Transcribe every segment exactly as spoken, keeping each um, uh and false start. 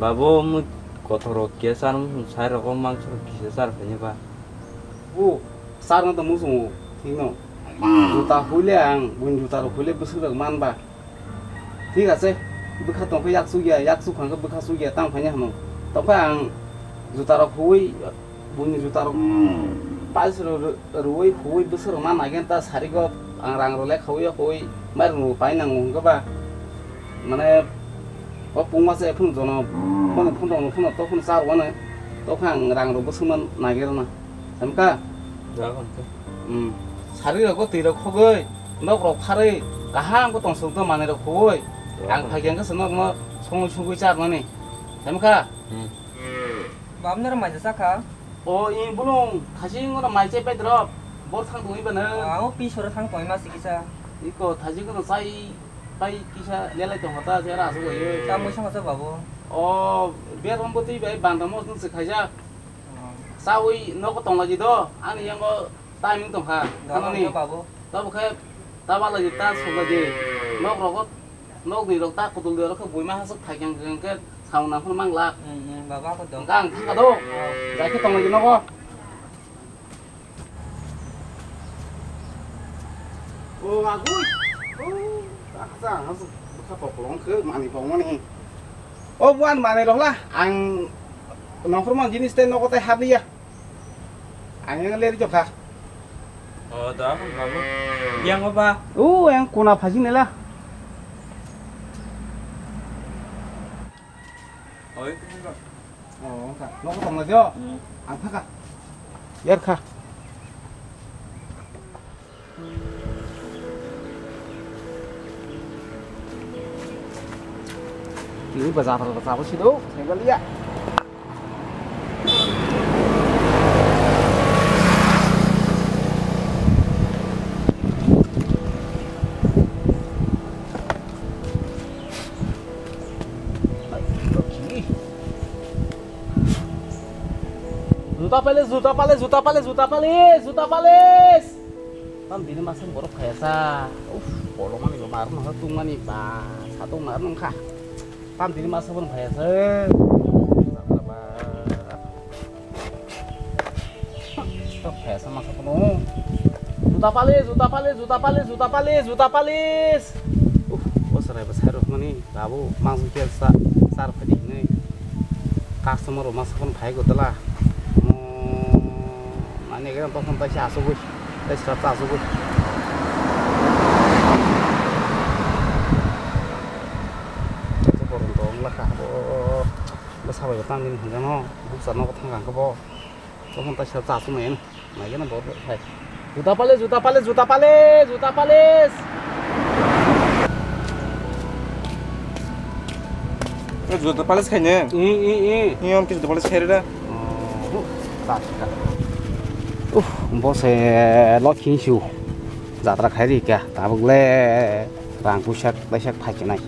Babu, mui kotor rok kisa nwng sai rok o mangso rok kisa char phai ba. O, char no to muchungo, thik no. Juta huile ang, buini juta rok huile bwswk rok man ba. Thik ase, bwkha tong khe yak chukya, yak chuk phang khe bwkha chukya, tang phai hano. Tong khe ang juta rok huwi, buini juta rok pais ro-, ro-, rwui huwi bwswk rok ma naigen ta sari go ang rang rok lekha wi huwi mai rok pai nango hwnkhe ba. Mane o pung masa ephun jono phone phone rok phone to phone char wane to khe ang rang rok bwswk ma naigen na. Hamkha? Jagon khe. Hmm. Sari rok twi rok khogwi nok rok pharwi kaham ko tong suk to manai rok huwi. Ang phai khe se nok no songwi sugwi char mani. Hamkha? Hmm. Bam nero mai jasa kha. O, i bulung, thajing ono mai chai pai drop. Bor thang tongwi bana. Ang o pi sora thang tongwi ma sikisa. Iko thajing ono chai pai kisa lelai tong hota jera asuk oi. Ta mui sama sa babu. O, ber rom botwi bai banda mos nung se khaijak. Chawi nogo tong lagi do. Ani yango timing tong kha. Ano ni. Babu. Tabo khe ta ba lagi ta suk lagi. Nok rogo. Nok ni rok ta kutul de rok khe buima hasuk thai kang kang khe saung nang phano mang la. Hmm, hmm, baba ko dong. Kang thang ka do. Oh. Jai khe tong lagi nogo. O agui. O, ta sa hasuk bukha pok long khe mani pok mani. O buan mani rok la ang nongkhor man jinis tei nogo tei hap ya. Ang yang leri jokha. O, da, babu. Yang apa? U, yang kuna phajing nela. O, itu juga. O, ka. Nogo tong na jo. Hmm. Ang thaka. Yer kha. Tini bazar bazar sih do, saya lihat. Juta pale, juta pale, juta pale, juta pale, juta pale. Tam tini masa borok phaya sa. Uf, polo mani ba mar no tung mani ba. Sa tung mar nung kha. Tam tini masa bon phaya sa. Tam phaya sa masa kono. Juta pale, juta pale, juta pale, juta pale, juta pale. Uf, o sarai ba sai rok mani. Babu, mangsa khe sa, sar phadi hinwi. Customer rok masa phone phai go dala. Mo, mane khe tokon taisa asugwi, taisa asugwi. Taisa borok dong lakha bo. Bo sabai bo tang nini hinjano, buksa nogo thang kha bo. Tokon taisa asugwi. Naikhe na borok hai. Juta pale, juta pale, juta pale, juta pale. Eh, juta pale khaine? I, i, i. Ni om ke juta pale khaire da? Oh, ta, ta. Uf, bo se lokhi su. Jatra khairi kya, tabuk le rang puisak, puisak phai khe nai.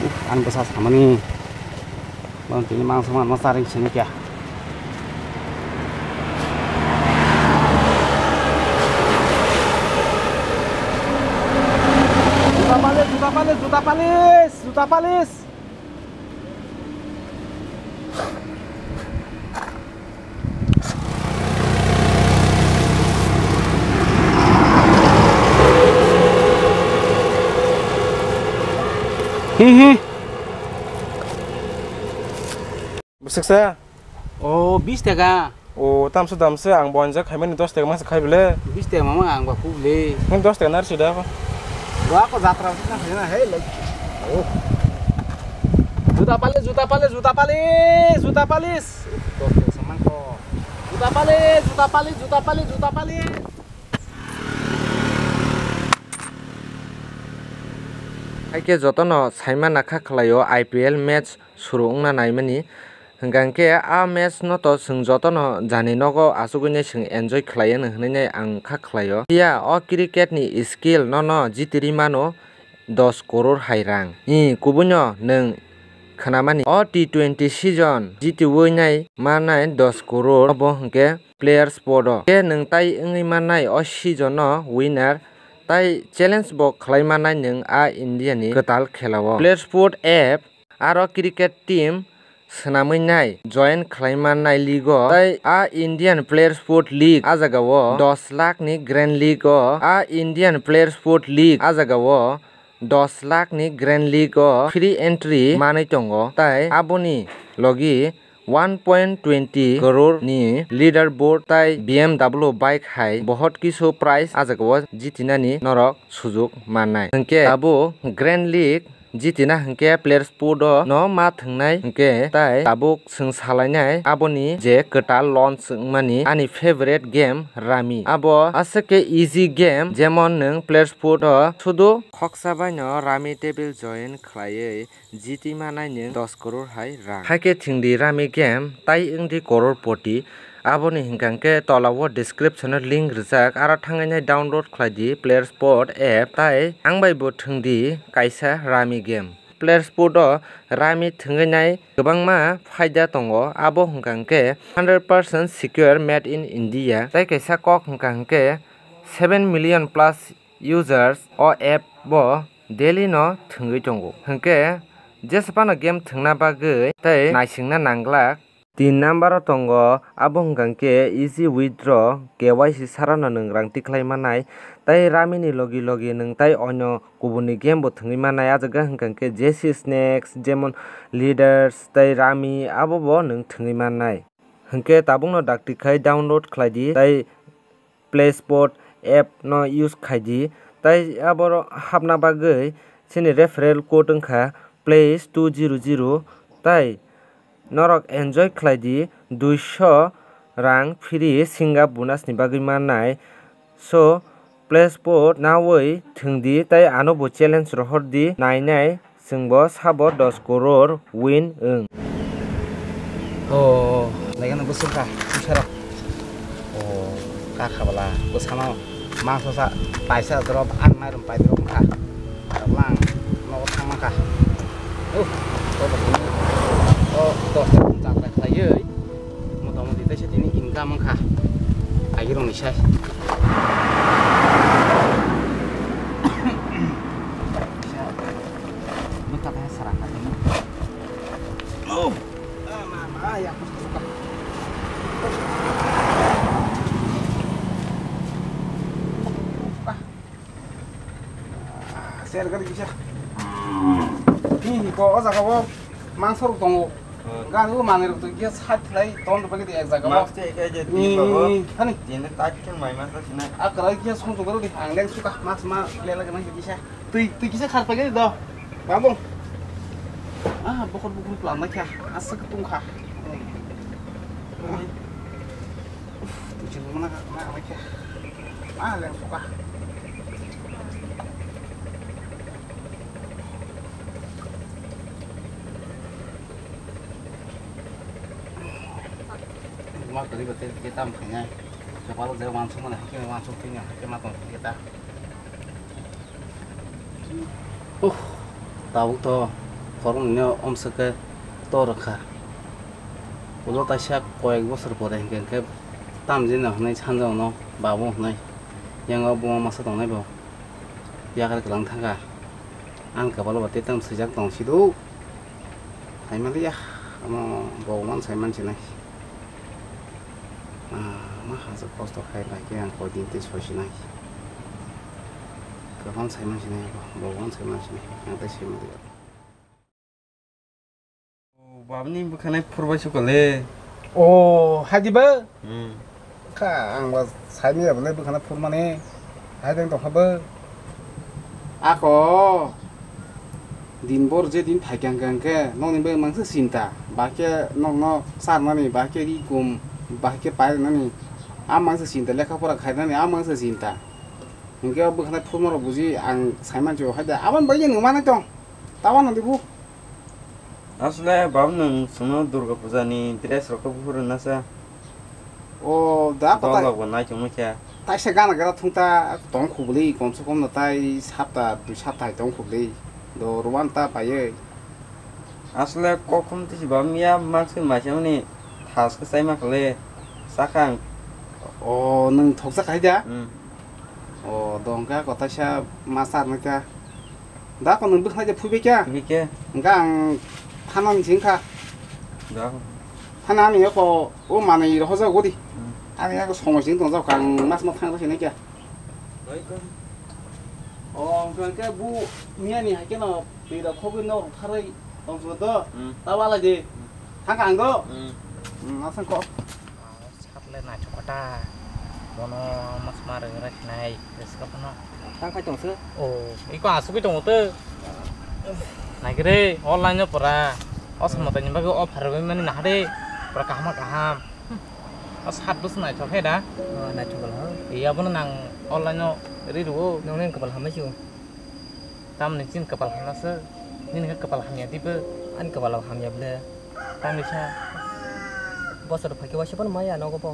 Uf, ani bwsa samani. Bon tini mangsa man ma saring sini kya. Juta palis, juta palis, juta palis, juta palis. Hi, hi. Bwswk sa? O, bis taka. O, tamsa damsa, ang bonjak khaimani dos taka masa khai bile. Bis taka mama ang ba khub le. Nang dos taka narsi da. Ba ko jatra na hai na hai le. O. Juta palis, juta palis, juta palis, juta palis. Dos taka samang ko. Juta palis, juta palis, juta palis, juta palis. Haikhe jotono saimana kha khlaio I P L match suru wngna naimani. Hwnkha khe a match no to chwng jotono jani nogo achugwinai chwng enjoy khlaiya hwnwi ang kha khlaio. Phiya o cricket ni skill nono jitiri mano dos koror hai rang. Ni kubuino nwng khwnamani. O T twenty season jitiwi nai mannai dos koror, obo hwnkhe player spot o. Khe nwng tai wngwi mannai o season o winner, tai challenge bo khlai mannai nwng a India ni kwtal khela o. Player spot app aro cricket team swnamwi nai join khlai mannai league o. Tai a Indian player spot league a jaga o dos lakh ni grand league o. A Indian player spot league a jaga o dos lakh ni grand league o free entry manwi tongo, tai aboni logi one point twenty crore ni leader board tai B M W bike hai bohot kisu prize a jaga o jitinani norok sujuk mannai. Hwnkhe tabuk grand league jitina hwnkhe player spot o no ma thwngnai hwnkhe tai tabuk chwng salainai aboni je kwtal launch wngmani ani favorite game Rummy. Abo aswk khe easy game, jemon nwng player spot o sudu khoksa baino Rummy table join khlaiwi jiti manai nwng dos koror hai rang. Haikhe thwngdi Rummy game tai wngdi koror poti. Aboni hwnkha hwnkhe tola o description o link rijak, aro thangwi nai download khlai di player spot app, tai ang bai bo thwngdi kaisa Rummy game. Player spot o Rummy thwngwi nai kwbangma phaida tongo, abo hwnkha hwnkhe hundred percent secure, made in India, tai kaisa kok hwnkha hwnkhe seven million plus users o app bo daily no thwngwi tongo. Hwnkhe jesa phano game thwngna bagwi tei naisingna nanglak. Tin number o tongo, abo hwnkha hwnkhe easy withdraw, K Y C sarano nwng rang tikhlai manai. Tei Rummy ni logi logi nwng tai onyo kubuni game bo thwngwi manai. A jaga hwnkha hwnkhe J C Snacks, jemon Leaders tei Rummy, abo bo nwng thwngwi manai. Hwnkhe tabukno dakti khai download khlai di tei Play Spot app no use khai di, tai aboro hapna bagwi chini referral code wngkha plays two zero zero, tai norok enjoy khlai di, duiso rang free singa bonus ni bagwi mannai. So, Play Spot nawi thwng di tai ano bo challenge rohor di, nainai. Chwngbo sabo dos koror win wng. O, laigano bwswk kha, puisa rok. O, kha kha bwla, bwsano mangsa sa, paisa drop, ang mairum pai drop wngkha. Arokla ang nogo thang mankha. O, o, o, dos ta chakra khlaiwi, mota moti teisa tini income wngkha. Agirokni sai. Bwkha tei sara kha tini. Oh. Sel gari kisa. Hi hi ko o jaga o mangsa rok tongo. Gari o manwi rok to kisa side khlai ton rok pagidi ek jaga o. Mas te ek ek je tin bago. Hani. Tini tak khe mai mas sinai. A kara kisa song jogoro di ang leng suka mas ma le lagi nang kisa. Twi, twi kisa khar paikhe do. Babung. Ah, bokhor bokhor plan naikha. Aswk tongkha. Twi chwng mana mana naikha. Ah, leng suka. Ma kari bate kita mkhanya. Kepala jai wansuk mana, hakhe wansuk tinya, hakhe matong kita. Uh, tabuk to khoroknwino omswk khe tor rwkha. Ulo kaisa koyek bosor pore hinkhe, hinkhe tamjino hwnwi sanjao no babu hwnwi. Yang o buma masa tongnai bo yakar kwlang thangkha. Ang kwbalo bo tei tamo swijak tong sido. Hai manliya, amo bo man sai man sinai. Ah, ma hajak kosto khai bai khe ang koi din tei soi sinai. Kwbang sai man sinai bo, bo wan sai man sinai, ang tei sai man liya. O, babani bwkhanai phurbai sukole. O, hadi ba? Hmm. Kha, ang ba sai ni abole bwkhana phurmani. Hai deng tongkha ba? Ako. Din bor je din phaikha hwnkha hwnkhe nokni bagwi mangsa chinta, bahai khe nokno charnani, bahai khe ri kum, bahai khe pairwnani, a mangsa chinta, lekha pora khainani a mangsa chinta. Hwnkhe o bwkhanai phurmarok buji ang saimansi o, hai da aboni bagwi nwng manai tong, ta uanw di bu. Asle babu nwng chwngno Durga Puja ni dress rok khe buphuru nasa. O da pa Dol ta-, rok bo nai chwngno khe. Taisa gana gra thung ta tong khubuli, komse kom no tai sapta dui sapta hai tong khubuli. Do rwan ta paiwi. Asle kokhum tisi bam ya maksi maisa mani thas ke sai ma khale sakang. O, nwng thoksa khai da? Hmm. O, dongka kota sa ma sar nai ta. Da ko nwng bwkha je phui beka. Bike. Ga ang phana ni sing kha. Da. Phana ni ko o manai ro hoja godi. Hmm. Ani ya ko somoi sing tong jak ang mas ma thang sini kya. Oi ko. O, hwnkhe bu miya ni hai khe no twi rok khogwi nok rok tharwi tong swngo do. Hmm. Ta wala di. Hmm. Thang kha ang do. Hmm. Hmm, asang ko. Sat le naithok kha ta. Bono mas ma rwgwra khnai, jeska phano. Tang khai tong se. O, iko asugwi tongo te. Naikhe re, online no pura. O samata ni bagwi offer rwgwi mani naha de. Pura kaham kaham. O sat bwswk naithok khe da. O, naithok kha. Iya bono nang online no ri rwo. Nong nang kapal hamai si. Tamni chini kapal hamya se, nini khe kapal hamya dibo. Ani kapal hamya ble. Tamni sa. Bosor phai khe waisa phano maya nogo bo.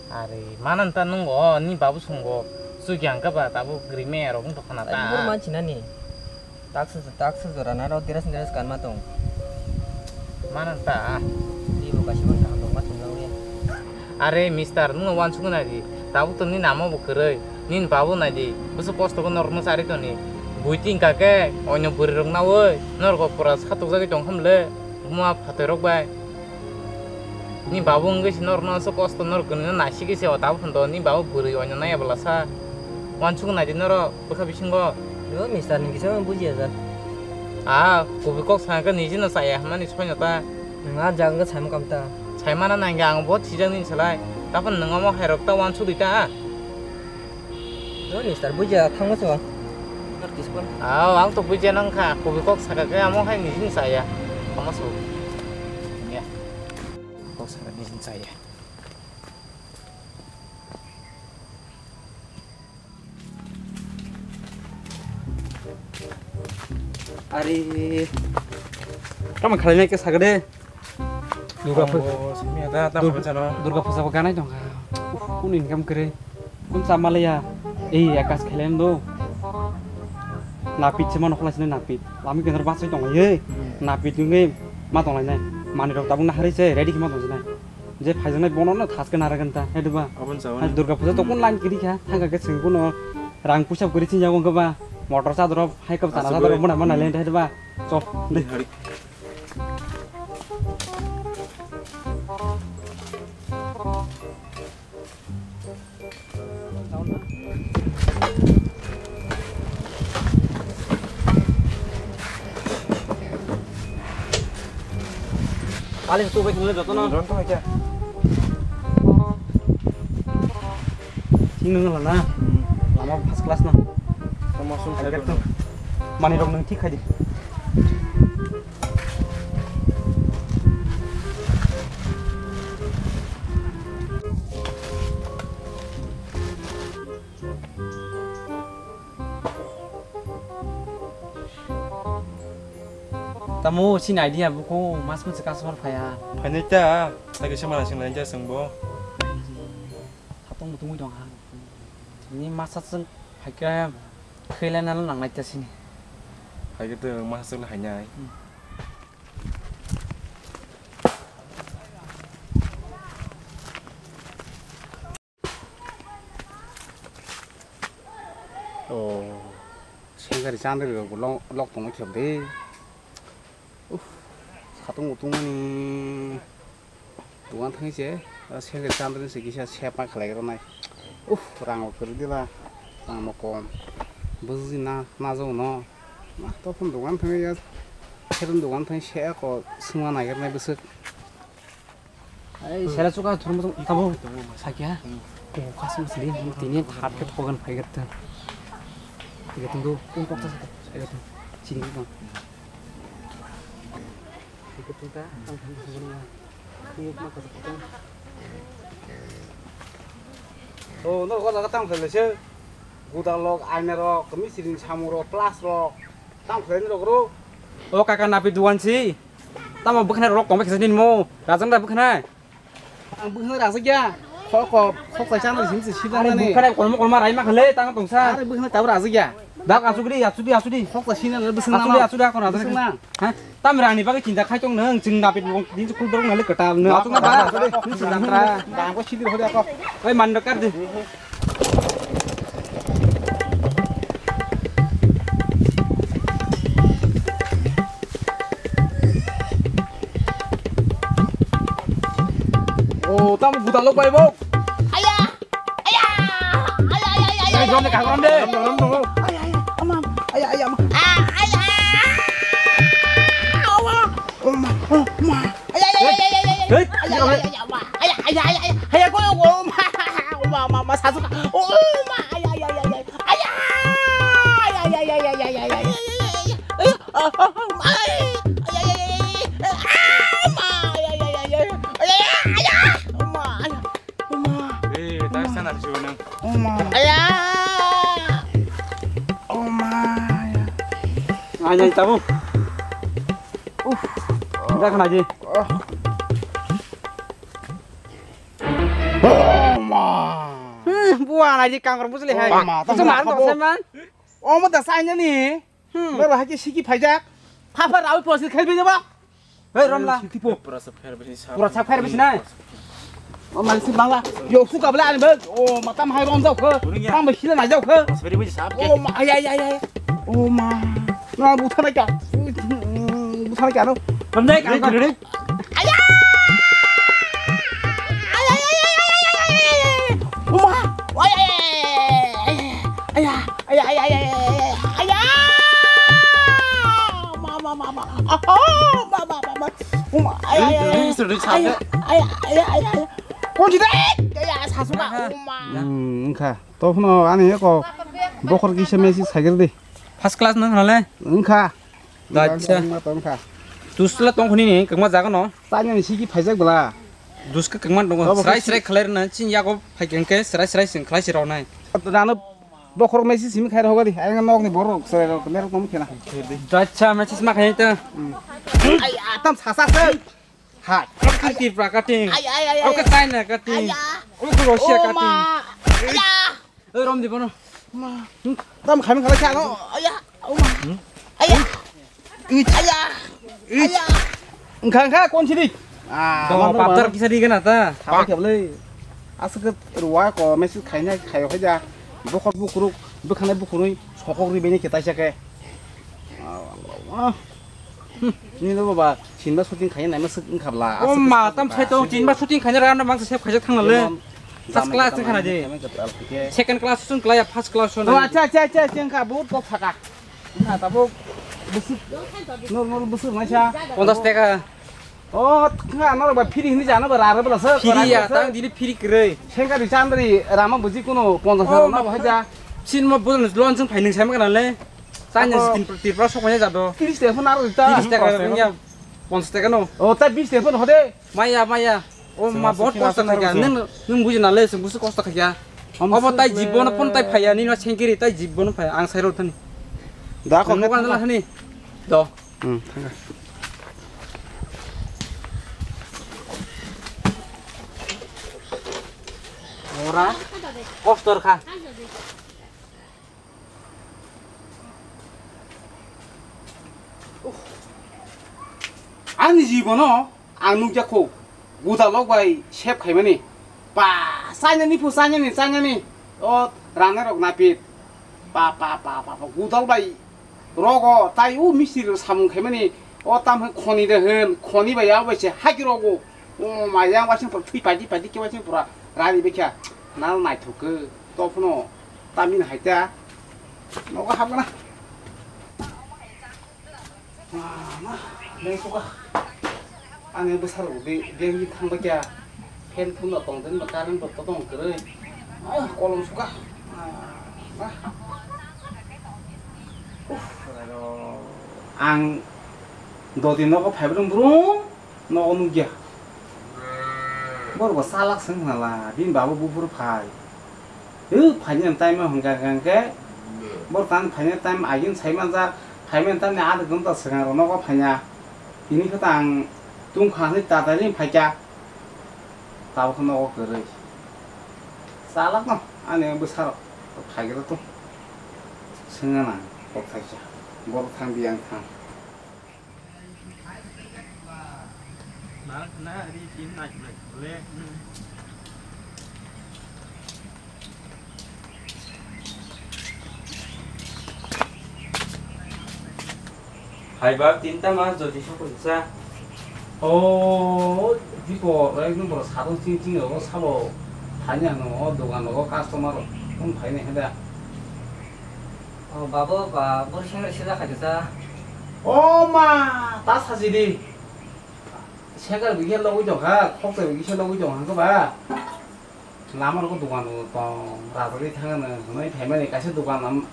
Are, manan ta nungo, ni babu sungo. Sugi ang khe ba tabuk gri maya rok wng tongkha na ta. Ani bor manchi nani. Taksa, taksa jora na rok dress, dress kanma tong. Manan ta. Ni bo kaisa phano kaham tongma tong nang ya. Are mister, nwng wansukgwi nai di. Tabuk to nini ama bo kwrwi. Nini babu nai di. Bwswk kosto khe norokno chari toni. Bui tingka khe oino bwrwi rok naui norok pura satukjagwi tong kha mle. Buma phatoi rok bai. Nini babu wngwi se norokno aswk kosto norok gwnino naisigwi se o tabuk phan to nini babu bwrwi oino naiya bwlasa. Wansukgwi nai di norok. Bwkha bisingo. Yo, mister ni kisa bujiya ja. Ah, kubui kok sa khe niji no chaya hwnmani soino ta. Nwng ah jaga wngkha saimung kam ta. Saimana nangya ang bo thijak nini salai. Taphano nwng omo hai rok ta wansuk di ta. Yo, mister bujiya thangma se wa. Kar kiskon. Ah, ang to bujiya nang kha. Kubui kok sa khe amo hai niji no chaya. Omo so. Ya. Kok sa khe niji no chaya. Ari. Tamo khalai nai ke sagade. Durga puja. Oh, simi ada, tamo Dur-, chano. Durga puja bo ganai tongkha. Uf, kun income kre. Kun samalaya. Ei, akas khelen do. Napit sema nokla sini napit. Lami kendar basai tong ye. Napit dunge ma tong lai nai. Mani rok tabung na hari se, ready ma tong nai. Je phaijaknai bono no thaske naragan ta, hai diba? Aboni jawani. Hai Durga puja to kun line kiri kha, thangka ke sing kuno rang puisa kuri sing jago ba, motor chadro, hai kap chana chadro mona mona len hai diba? Chok, de. Hari. Paling tu bai tunle joto no. Joto bai kya? Sing nang la na. Lama first class na. Tamo sung khai. Mani rok nang thik khai di. Tamo sini idea buko mas mas customer phaya. Phainai ta, lagi sama nang sing lain ja sing bo. Satong butungwi dong ha. Ni masa sing phaikha khailaina nang nai ta sini. Phaikha to masa sing hainai. Hmm. Oh, sengkari chandri rok lok, lok tongma khe de. Uff, satung utung mani. Dugan thangwi se, sengkari chandri se kisa sep ma khlai rwnai. Uff, rang rok kwrwi dila, rang no kom. Bwswk na, na jao no. Ma, tophon dugan thangwi ya, kherem dugan thangwi se ko swngma nai rwnai bwswk. Ai, sela chuka thurmo tamo sakya. Ko kasum sili tini thar ke thogan phai gatta. Tiga tunggu, ung kok sa sakya. Sini bang. Tiga tungta, ang thang thang na. Ung kok ma kok. Oh, no ko jaga tang phai lese. Gudang lok, aina rok, kami siring samung rok, plus rok. Tang phai ni rok ro. O kaka napi duan si. Tamo bwkhanai rok tongbai kisa nini mo. Rajang da bwkhanai. Ang bwkhanai rajak ya. Khok khok khok sai chana sim se sidang nani. Bwkhanai kolmo kolma rai ma khale tang tong sa. Are bwkhanai tabra rajak ya. Dak asugri, asudi, asudi. Hok ta sini le bwswng nang. Asudi, asudi, akon asudi. Bwswng nang. Ha? Tam rani bagwi chinta khai tong nang, chwng napit bong, din chukul dorong nang le kwtal nang. Asuk nang, asudi. Ni sini nang tra. Bang ko sini hori ako. Oi, mandok kar de. Oh, tam guda lok bai bo. Aya! Aya! Aya, aya, aya, aya, aya. Rom de, rom de. Rom, rom, rom. Aya, aya, ama. Aya, aya, ama. Ah, aya. Awa. Oh, ma. Oh, ma. Aya, aya, aya, aya, aya. Hey, hey, aya, aya, aya, aya, ama. Aya, aya, aya, aya. Aya, go, go, ma. Ma, ma, ma, sasuka. Oh, ma. Aya, aya, aya, aya. Aya. Aya, aya, aya, aya, aya. Aya, aya, aya, aya. Aya, ah, ah, ah, ma. Aya, aya, aya, aya, aya. Ah, ma. Aya, aya, aya, aya. Aya, aya, aya. Ma. Aya. Oma. Eh, tang sana sibo nang. Oma. Aya. Oma. Ai, ai, tabu. Uf. Dah kena aja. Oma. Hmm, buang aja kangkor musli hai. Oma, itu tang malu apa? Dong seman. Oma, dah saya ni. Hmm. Noro hai khe siki phaijak. Phapha rawi posil khelbi jaba. Hei, romla. Siki po. Pura sa pher bisi sa. Pura sa pher bisi nai. O mali si bangla. Yo, suka bela ani bel. O, matam hai rom jao khe. Tang bisi na jao khe. Seri bisi sa. O, ma, ay, ay, ay, ay. O, ma. Na, buthana kya? Buthana kya no? Romjai ka. Aya! Aya, aya, aya. Uma! Aya, aya, aya. Aya, aya, aya. Aya! Ma, ma, ma, ma. Oh, ma, ma, ma, ma. Uma! Aya, aya, aya. Aya, aya, aya, aya. Kunci deh. Aya, sasuka. Uma. Hmm, wngkha. Tophano ani eko bokhor kisa mesi saigir di. First class nang hale? Wngkha. Acha. Wngkha. Tusla tongkhoni ni kwma jaga no. Tanya ni siki phaijak bela. Duska kwma tongo. Srai srai khalai rwna chin yago phai khe srai srai sing khlai si rwnai. Rano bokhorok message simi khai rok di. Ayang nok ni borok srai rok mer kom khena. Acha message ma khai ta. Ai atam sasa se. Hai. Oke Tripura cutting. Ai ai ai. Oke China cutting. Oke Russia cutting. Oi, rom di bono. Ma. Tam khamin khalai sa no. Aya. Oma. Aya. Aya. Aya. Engkha engkha kon sidi. Ah, patar kisa di gana ta. Thapa kya bole. Asuk ruwa ko mesi khaina khayo khaja. Bokhor bukuruk, bwkhana bukurui sokok ri beni khe taisa khe. Ah, ah. Nini baba, chinba shooting khaina naima swk wngkha bla. O ma, tam sai tong, chinba shooting khaina rano mangsa sep khaijak thangna le. First class wngkha na di. Second class wng klaya, first class wng. O, acha, acha, acha, acha, wngkha, bahut kok thaka. Wngkha, tabuk bwswk, nor, nor bwswk naisa. Ponchas taka. O, wngkha, nor ba free hinwi jana ba rara bla sa. Free ya, tang dili free kwrwi. Sengkha di chandri, rama buji kuno ponchas taka na bahai ja. Sin mo bujun loan sung phai nung sai ma kana le. Tanya si tin, tin pura sok manya jado. Tiris taka phano aro rita. Tiris taka rwng ya. Ponchas taka no. O, ta bis taka phano hode. Maya, maya. O ma, bahut kosto khaikha. Nwng, nwng buji na le, chwng busu kosto khaikha. Obo tai jibbo no phone tai phaiya, nini ma sengkiri tai jibbo no phaiya. Ang sai rw thani. Da ko. Nwng kan la thani. Do. Hmm, thanga. Ora. Kosto kha. Ani jibono ang nukjakho, guda lok bai sep khaimani. Pa, chainani phu, chainani, chainani. O ranai rok napit. Pa, pa, pa, pa, pa, gudal bai rogo, tai o mistiri rok samung khaimani. O tam hwn khoni de hwn, khoni bai ya bai se haki rogo. O ma yang waising pura thui paidi paidi khe waising pura rani bekha. Nal naithok khe. Tophno tamini hai ta. Nogo hapgana. Mama, leng suka. Ani bwsarok be, bengwi thangba kya. Fan phunno tong den ba current bo to tong kwrwi. Ah, kolom suka. Ah, ah. Uff. Ang dodi nogo phaibrung brung. Nogo nukya. Borok bo salak se wngkha nala, bini baba buphuru phai. Hwk, phainani time o hwnkha hwnkha hwnkhe, borok tani phainani time agini sai manjak, phaimani time ni adha ghonta swkang rok nogo phaiya. Tini khe ta ang tungkha hwnwi tatari phaikha. Tabukhe nogo kwrwi. Salak no, ani bwsarok phaigra tong. Thangna nang, kok thaisa. Borok thang di, ang thang. Hai ba, tinta ma jodi sokoi sa. O, Dipo, ekdom boro sadon ching ching rogo sabo. Thani ano, o dogan rogo customer rok. Kung thani heda. O, babo, ba, bor sengri sida khaisa sa. O ma, ta saji di. Sekar bikhe logoi tongkha, khoksa bikhe logoi tongkha ba. Lama rok dogan tong, rajagwi thangna hwnwi phaimani kaisa dogan am-,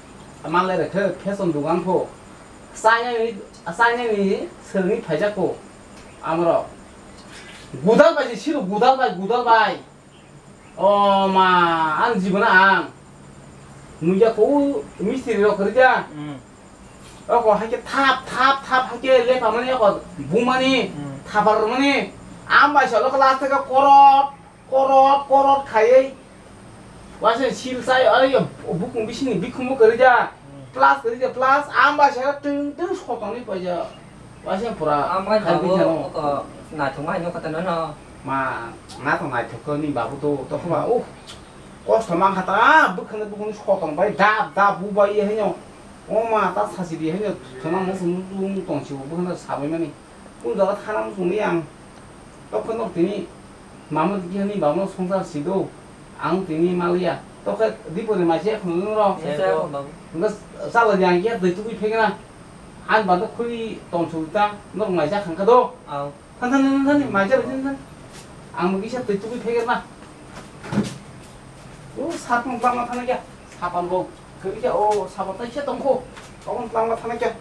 manlai rwkhe, fashion dogan pho. China ni, China ni swrwngwi phaijak pho. Amrok. Gudal bai se siro, gudal bai, gudal bai. O ma, ang jibona ang. Nungya ko mistri rok kwrwja. Hmm. Oko haikhe thap, thap, thap haikhe lephamani oko bumani, Hmm. thapar rwmani. Ang bai salo last khe korot. Korot, korot khaiwi. Waisa sil sai, ai, bukung bisingni bikhumbo kwrwi ja. Hmm. Plus kwrwi ja, plus ang bai sa twng twng sotoni paija. Waisa pura Ang bai khai babu, phaisa no. Oko naithok ma hinwi kota no no. Ma, naithok naithok khe ni babu to, to khe ba, Hmm. uh, kosto man kha ta, bukhung bukhung sotong bai, dap, dap, bu bai, ye hinyo. O ma, ta sasi di hinyo, thona mo sung tong si, bukhung sabai mani. Kung jaga thana muchungli ang. Tokhe nok tini mama khe ni babo songsar sido. Ang tini maliya. Tokhe Dipori maise khunung ro. Yes, sir, babu. Hingke chala di ang khe twi tugui phegena. Ang bando khuli tonsuk ta nok maisa khangkha do. Au. Than than than than maisa than than. Ang bo kisa twi tugui phegena. O sapon bangma thana kya. Sapon bo. Khe kya o sapon ta kisa tongkho. Tokon bangma thana kya.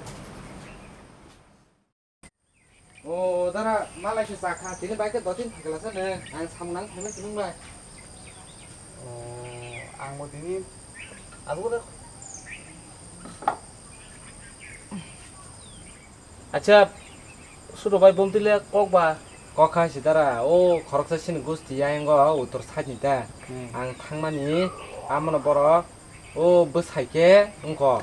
O dara, malai se chakha, tini bai khe dotin phaikala sa nang, ang samung nang phaima sinung bai. O, ang bo tini abo na. Acha, sudo bai bomtile kok ba. Kok kha si dara, o khoroksa sini gusti ya engo utor side ni ta. Hmm. Ang thangmani, amono borok, o bwsai khe wngkho.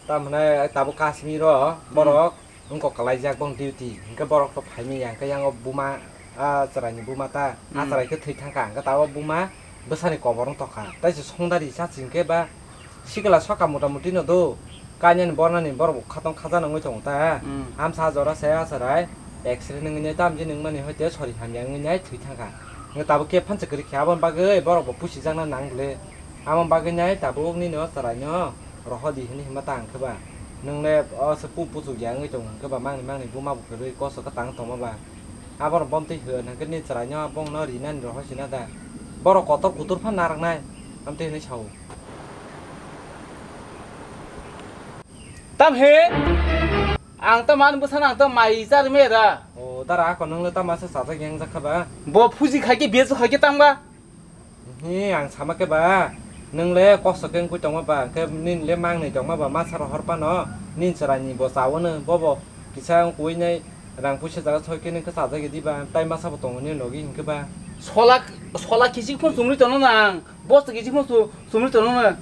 Tamhinai tabuk Kashmir o, Hmm. borok. Wngkok kalaijak bong duty, hingke borok to phaimaya, hingke yang o buma, a chwraini buma ta, a Hmm. chwrai khe thwi thangkha, hingke tabuk buma bwsani kobor wng tongkha, tei se songdari chachi hingke ba sikla soka mota moti no do, kainani bornani borok bo khatong khajana wngwi tongo ta, Hmm. amsa jora se a chwrai X-ray nangwi nai tamjani wngmani hoite sori hamya wngwi nai thwi thangkha, hingke tabuk khe phansa kwrwi khe aboni bagwi borok bo pusijakna nang bwle. Amo bagwi nai tabuk nini o chwraino rohor di hwnwi hwnba ta hwnkhe ba? Nwng le o se pu puchuk ya wngwi tongo hwnkhe ba, mangni mangni buma bo kwrwi koso kwtang tongma ba? Abono bomtwi hwn hwnkhe nini chwraino bongno rinani rohor sina da? Borok kotor kutur phan narwknai, amtwi hwnwi sao. Tam he? Ang to man bwsano ang to mai charwmaya da. O dara, ako nwng le tamo se chajak yang jak kha ba? Bo phuji khai khe, biyaju khai khe tang ba? Hi, ang sama khe ba, nwng le kosto khe wngwi tongma ba, hwnkhe nini le mangnwi tongma ba, masa rohor phano, nini chwraini bo chaono, bobo kisa wngkui nai rang puisa jaga soi khe nwng khe chajagwi di ba, tai masa bo tongo nini logi hwnkhe ba. Sola, sola kichik phano chumri tono nang, bosta kichik phano chu-, chumri tono nang.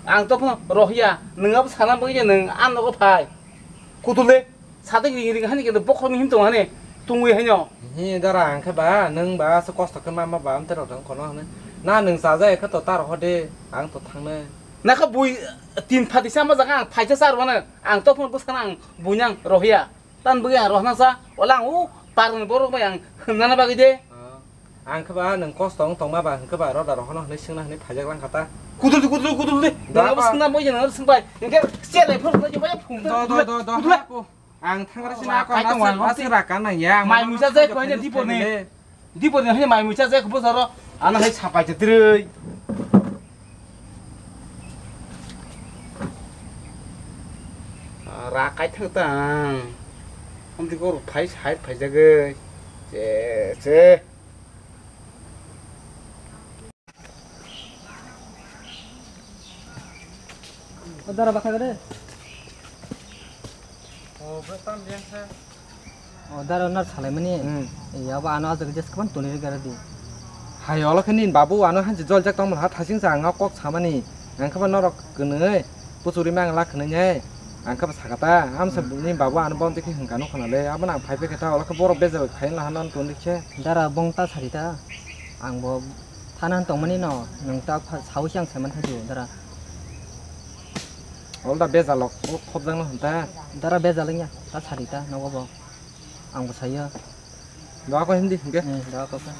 Ang to phano rohya, nwng abo sana bagwi je nwng ang nogo phai. Kutul de. Sadek ring ring hani kendo bokhorok ni him tong hani tungwi hanyo. Hi dara, ang khe ba nwng ba se kosto khe ma ma ba amte rok dang kono hwnwi. Na nwng chaja ekha to tar hode ang to thangnai. Nakha bui tin phati sama jaga ang phaisa sar bana ang to phone bwskana ang buinang rohya. Tan bwgwi ang rohna sa ola ang u parni borok bai ang hwnna bagwi de. Ah. Ang khe ba nwng kosto wng tongma ba hwnkhe ba roda rohorno hwnwi swngna hwnwi phaijak lang kha ta. Kudul di, kudul di, kudul di. Da nwng abo ba. Swngna moi jana swngbai. Hwnkhe chele phone khlai jaba phone. Do, do, do, do, kudul di. Hapo. Ang thangra sini ako nasing, nasing raka nang ya. Mai musa jai koi ne Dipor ni. Dipor ni hai mai musa jai ko bosaro. Ana hai sapai je trei. Rakai thang tang. Amti ko phai sai phai jagai. Che, che. O dara baka gede. O bro tam biang sa. O dara nar salai mani. Hmm. Ya ba ano aja gede skman toni gare di. Hai olo khe nin babu ano hanji jol jak tong ha thasing sa ang kok samani. Ang khe ba norok kwnwi. Kuchuri mang lak khwnai nai. Ang khe sakata, amsa ni babu ano bonti khe hwnkha nw khna le. Abo nang phai phai khe ta, ola khe borok bejal khai na hano toni khe. Dara bong ta sari ta. Ang bo thana han tongmani no, nwng ta pha-, sawi se ang saiman thaju, dara. Ol da bejal ok, o khobjak no hwn ta. Dara bejal wngya, ta sari ta, nogo bo. Ang bo saiya. Doa ko hindi hwnkhe. Hmm, doa ko khe.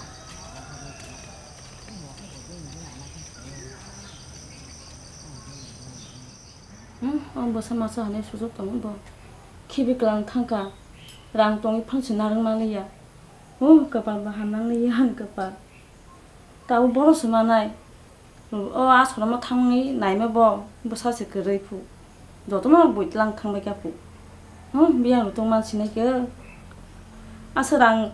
Hmm, o bwsa masa hwnwi sujak tongo bo. Khibi kwlang thangkha. Rang tongwi phangsi narwk manliya. Oh, kwpal bo ham manliya, ani kwpal. Tabuk bono se manai. O asoromo thangwi naima bo bwsa se kwrwi phu. Jotono bui tlang thangbai kha phu. Hmm, biyang rw tongma sinai khe. Asa rang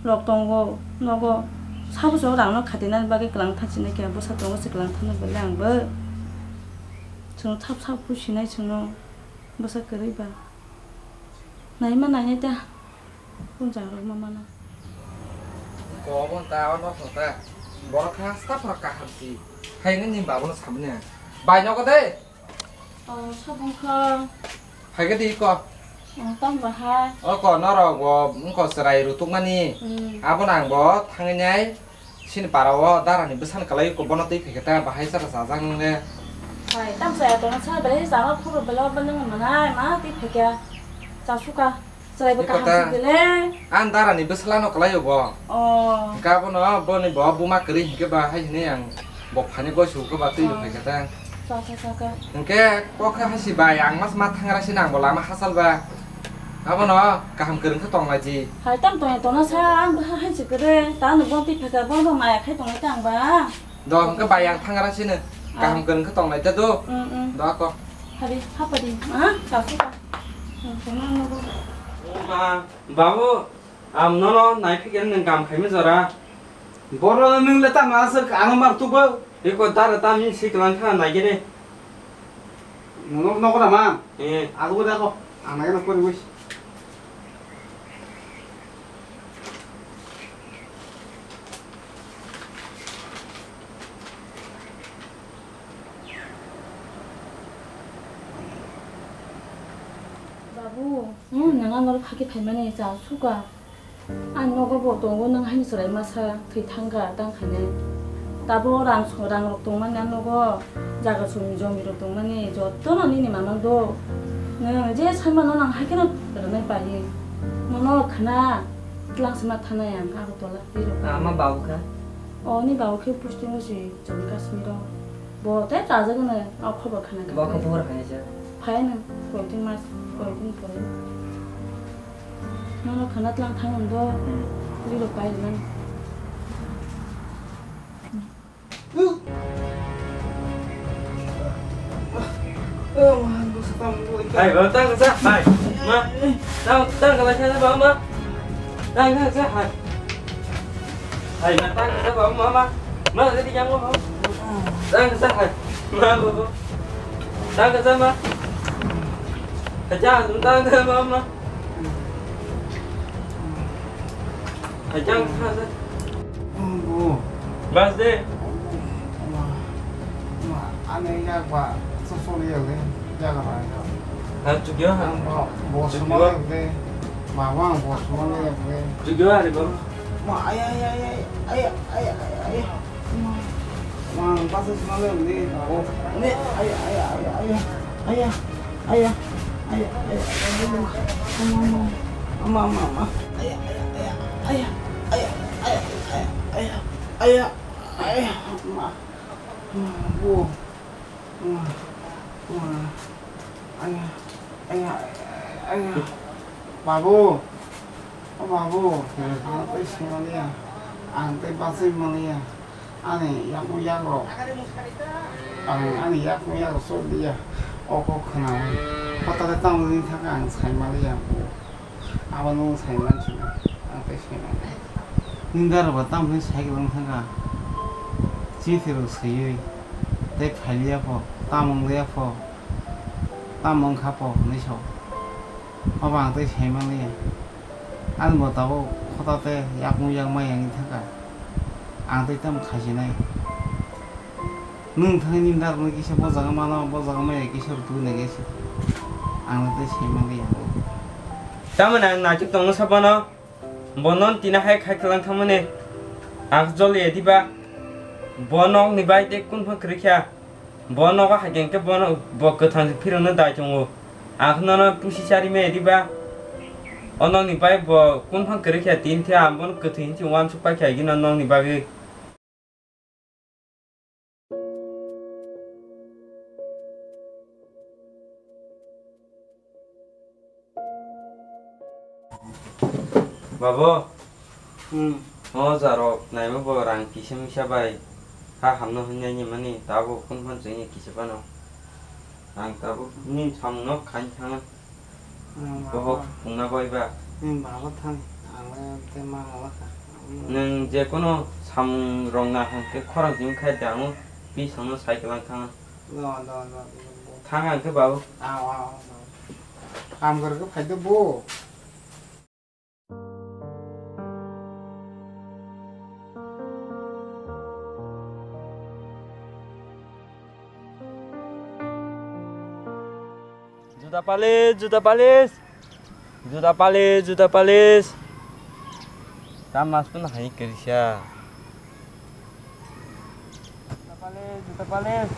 rok tongo, nogo. Sabo se o rang no khatinani bagwi kwlang thang sinai khe. Bwsa tongo se kwlang thangno belai ang bo. Chwngno thap thap phu sinai chwngno. Bwsa kwrwi ba. Naima nainai ta. Punjak rok ma mano. Ko obo ta, ono ko ta. Borok kha hasta phora kaham si. Hai nini babu no sabni. Bai nogo de. Oh, sabung kha. Hai ke di ko. Oh, tam bahai. O ko norok bo, ko chwrai rutuk mani. Hmm. Abo nang bo thangwi nai. Sini para o dara ni bwsani kwlai ko bono twi phaikhe ta bahai chara chajak nung le. Hai, tamo chaya tongna sa belai chama khoro belai obo nung manai ma twi phaikhe. Chasuka. Chwrai bo kaham si bele. An dara ni bwsla no kwlai o bo. Oh. Hwnkhe abono boni bo buma kwrwi hinkhe ba hai hwnwi ang bo phani goi su khe ba twi rw phaikhe ta. Chaka, chaka. Hwnkhe kok khe hasi bai ang mas ma thangra sini ang bo lama hachal ba. Abono kaham kwrwng khe tong lai di. Hai tam tong tongna sa ang bwkha hai se kwrwi. Ta no bon twi phaka bon bo maya khai tong lai ta ang ba. Do hwnkhe bai ang thangra sini. Ah. Kaham kwrwng khe tong lai ta do. Mm, mm. Do ako. Hadi hapa di. Ah, sa su ka. Tongna no bo. Ma, babu, am nono nai phikhe nwng kam khaima jora. Boro nwng le tamo aswk ano mar tubo. Eko dara tamni siklang thana naigene. Nono nogo da ma? Eh. Ago da ko. Ang naigene kori wis. Babu, hmm, nang ano phaki phaimani cha suka. Ang nogo bo tongo, nang haino chwrai masa thwi thangkha tang khainai. Tabo rang so-, rang rok tongmani ang nogo, jaga sumi jomi rok tongmani jotono nini mamang do. Nwng je sanmano nang haikhe no rwnai pai. Nono khna twlang sima thanai ang Agartala twi rok. Ama babu kha? O ni babu khe posting o si Jammu Kashmir o. Bo tei chajak no o khobor khna kha. Bo khe buhur khainai se. Phai no, koi tin mas, koi tin pore. Nono khana tlang thang do. Hmm. Ri ro pai man. Hai, ba, tang sa, hai. Ma, tang, tang ka lai sa ba, ma. Tang, tang sa, hai. Hai, ma, tang sa ba, ma, ma. Ma, tadi yang, ma. Tang sa, hai. Ma, ba, ba. Tang sa, ma. Acha, tang sa ba, ma. Hai, chang sa sa. Bu. Bas de. Ma, ma, ani yak ba, so so ni yak de, yak ba yak. Ha, chukyo ha. Ang ba, bo suma yak de, ma, ma, bo suma ni yak de. Chukyo ha, ni bo. Ma, ay, ay, ay. Ma, ma, bas suma ni yak de. Oh, ni, ay, ay, ay, ay. Aya, aya, aya, aya, aya, aya, ama, ama, ama, ama, ama, ama, aya, aya, aya, aya, aya, aya, aya, aya, aya, aya, ama, ama, bu, ama, ama, aya, aya, aya, aya, babu, o babu, ang tei singmaliya, ang tei bachai maliya. Ani yakung yakrok, ang ani yakung yakrok sok liya, oko khwnaui. Hotale tamo wngwi thangkha ang saimaliya, abo nwng saiman sina, ang tei saiman. Nini dara ba tamo wngwi sai kwlwng thangkha, chithi rok swiwi, tei phailiya pho, tamo wngliya pho, tamo wngkha pho hwnwi sao. Obo ang tei saimanliya. Ani bo tabuk khota tei yakung yakma yang wngwi thangkha. Ang tei tamo khaisinai. Nwng thangni narwkno kisa bo jaga mano, bo jaga maya kisa rwtwi nai kisa. Ang no tei sai manliya. Tamoni ang naituk tongno saphano, bo non tina hai khai kwlang thangmani. Ang joliya diba? Bo nokni bai tei kun phang kwrwi kha. Bo nogo hai khe bono bo kwthang phirokno dai tongo. Ang nono pusi chari maya diba? O nokni bai bo kun phang kwrwi kha tin khe ang bono kwthwi hinwi uansuk pai kha gino nokni bagwi. Babo, hmm, o jarok naima bo rang kisa misa bai ha hamno hwnwi nai mani tabuk phone phone chwngya kisa phano. Ang tabuk nini samungno khaina thangna. Ang bohok baba, phungna bai ba. Nini baba thang, ang le tei ma wala kha. Nwng je kono samung rok na hwn khe khorang chini khai da ang pi songno sai kwlang thang. Do, do, do, do, do. Thang ang khe babo. Aw, aw, aw. Kam kar khe phai do bo. Juta palis, juta palis. Juta palis, juta palis. Tam mas pun hai kerja. Juta palis, juta palis.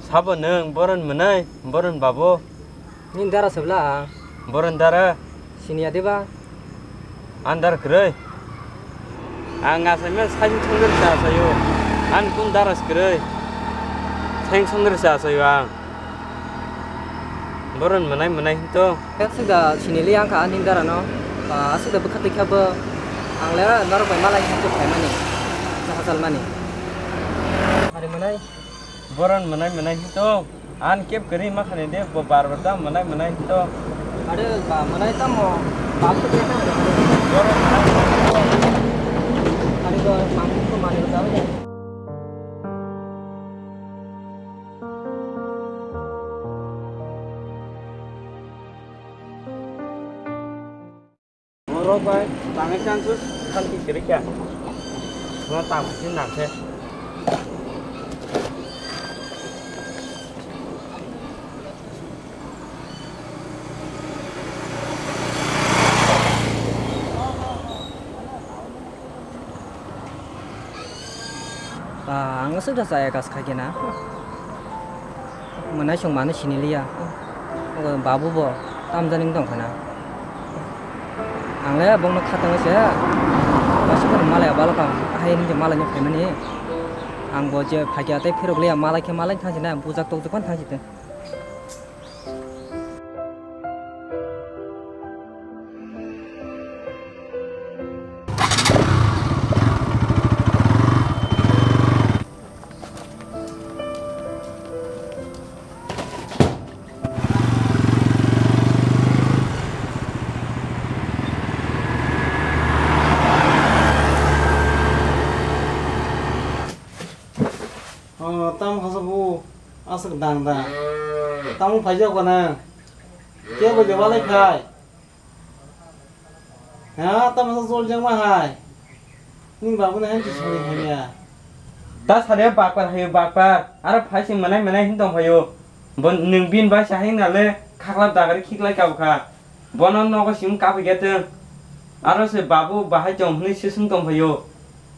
Sabo nwng boron mwnai, boron babo. Nini dara sebla? Boron dara. Siniya diba? Andar kwrwi. Ang asaima sain songdor sa sayo. Ang kun daras kwrwi. Sain songdor sa sayo ang. Boron mwnai mwnai hinto. Aswk da sinili ang kha ani dara no. Ba aswk da bwkha twi kha bo. Ang le norok bai malai hinto phaimani. Sahajal mani. Hari mwnai. Boron mwnai mwnai hinto. An kep kari ma khani de bo bar bar da mwnai mwnai hinto. Are ba mwnai tamo. Bap to kya tamo. Boron mwnai mwnai hinto. Are ba mamu ko mani da. Norok bai tangwi chang su thanti kwrwi kha. Norok tang sini nang khe. Ba, ang aswk da chaya gas khai khe na. Mwnai chwng mano sini liya. Ogo babu bo tamjani wng tong kha na. Ang le bongno kha tongwi se. Aswk malai balo ka. Ahai hinke malai no phaimani. Ang bo je phakya tei phirok liya malai khe malai thang sina bujak tokjak phano thang site. O, tamo khasa bu, aswk dang dang. Tamo phaijak kha nang. Kebo je walai khai. Ha, tamo sa jol jang ma hai. Ning babu na hem chi sori hai ya. Ta sare bakpar hayo bakpar. Aro phai sing manai manai hin tong phayo. Bon ning bin bai sa hing na le khaklap dagari khiklai kabo kha. Bono nogo sim kaphi khe tong. Aro se babu bahai tong hwnwi se swng tong phaio.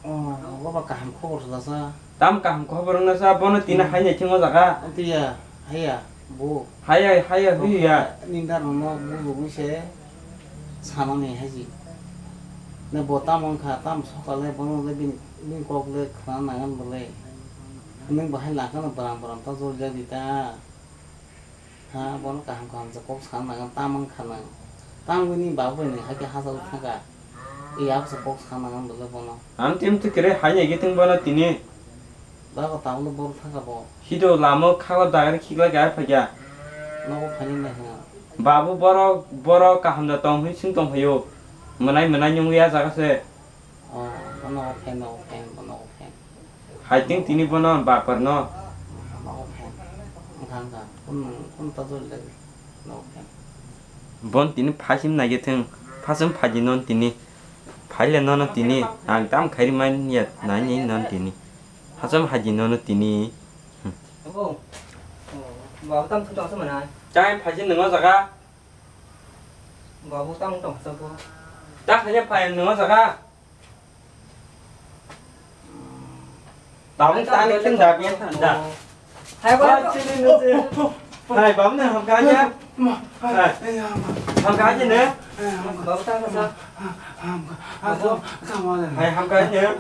O, obo ba kaham khobor sa. Tam kaham khobor wngna sa, bono tina Hmm. hai nai thingo jaga. Tiya, haya, bo. Haya, haya, Bo huya. Nindar no bujugwi se sanani haji. Ne bo tam wngkha, tam sokale bono le bini, bini kok le khna nangan bole. Nung bahai langkha no bram bram ta jol jadi ta. Ha, bono kaham kaham se kok sana nang, tamang khana. Tamgwi ni babu ni hai khe hachal thangka. I yak se kok sana nang dole bono. Ang tim tu kere hai ya giting bono tini. Bago tablo bor thangka bo. Hido lamo khagla dagari khikla gaya phagya. Nogo phani na ha. Babu boro, boro kaham da tong hwi sing tong phayo. Mwnai mwnai nyung ya jaga se. Oh, bono open, open, bono open. Hai ting tini bono bakpar no. Bono open. Bon tini phasim nai thung, phasim phaji non tini, phaile nono tini, ang tam khairi man ya, nai ni non tini, phasim phaji nono tini. Babu, tam thung tong sa manai. Chai phaji nungo jaga. Babu, tam thung tong sa ko. Ta khaja phai nungo jaga. Tabuk tani kin da biya than da. Hai, ba. Hai, bam ne ham ka ja. Hai. Ham ka ja ne. Babu, tang ka sa. Hai, ham ka ja.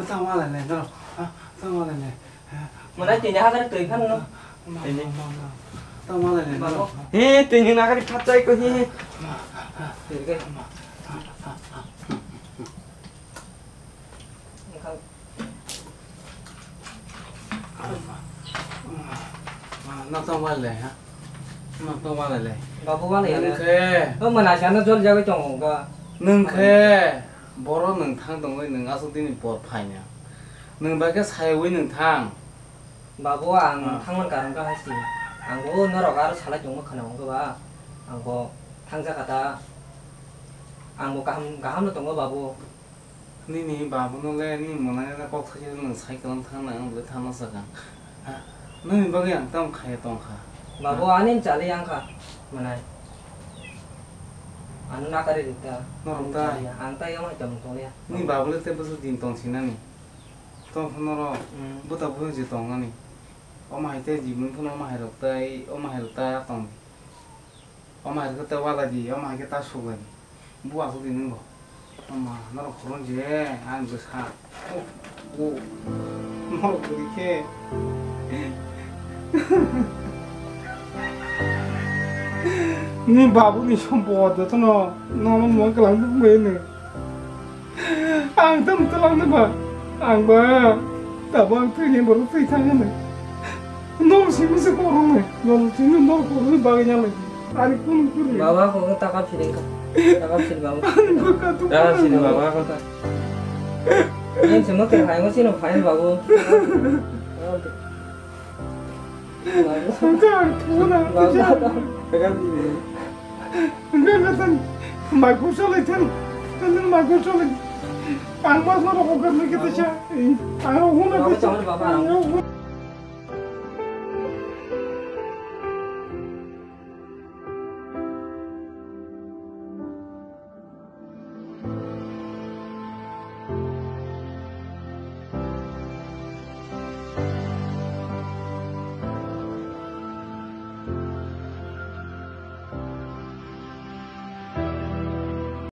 Mana tini hagar tui khan no. Tini. Babu. He, tini na kari phat chai ko he. Tui ka. Nok tong wale, ha? Nok tong wale le. Babu wale ya. Nung khe. Bo mana sana jol jagwi tongo ga. Nung khe. Boro nung thang tongwi nung aswk dini por phaina. Nung bai khe sayawi nung thang. Babu, ang thangman karon ka hasti. Ang bo norok aro salai tongma khana wngkha ba. Ang bo thangjakha ta. Ang bo kaham, kaham no tongo babu. Nini babuno le, nini mwnai le kok thaisa nwng cycle wng thang nang, ang bwlai thangna sakha. Ha, nini bagwi ang tamo khaiya tongkha. Babu, ha? Ani chali ang kha, mwnai. Ano nakari rikta. Norok ta? Ang chali ya, ang ta yang mai tong tong ya. Nini babu le tei bwswk din tong sinani. Tong phano norok, hmm, buta buhi je tong nani. Omo hai tei jibun phano omo hai rok tai, omo hai rok ta tong. Omo hai khe ta wala di, omo hai khe ta suklai di. Bu aswk di nwng bo. Omo norok khorang je, ang bwsa. Oh, oh. Norok bwrwi khe. Ni babu ni sompot jotono, nono mo kwlang buk bai ni. Ang tamo twlang nw ba? Ang ba, tabuk ang thwini borok thwi thang hwnwi. Nor simi se koroknwi, nor simi nor koroknwi bagwi nang lai. Ani kunu kunu. Baba, kok taka phiring kha. Taka phir, baba. Ani bwkha tu. Taka phir, baba, kok. Yang semua kira hai masih no fine, babu. Hwnkhe ang thangna. Hwnkhe ang thang. Mai kok salai thang. Nang mai kok salai. Ang ma soro kok kar nai kete sa. Ang huna kete sa.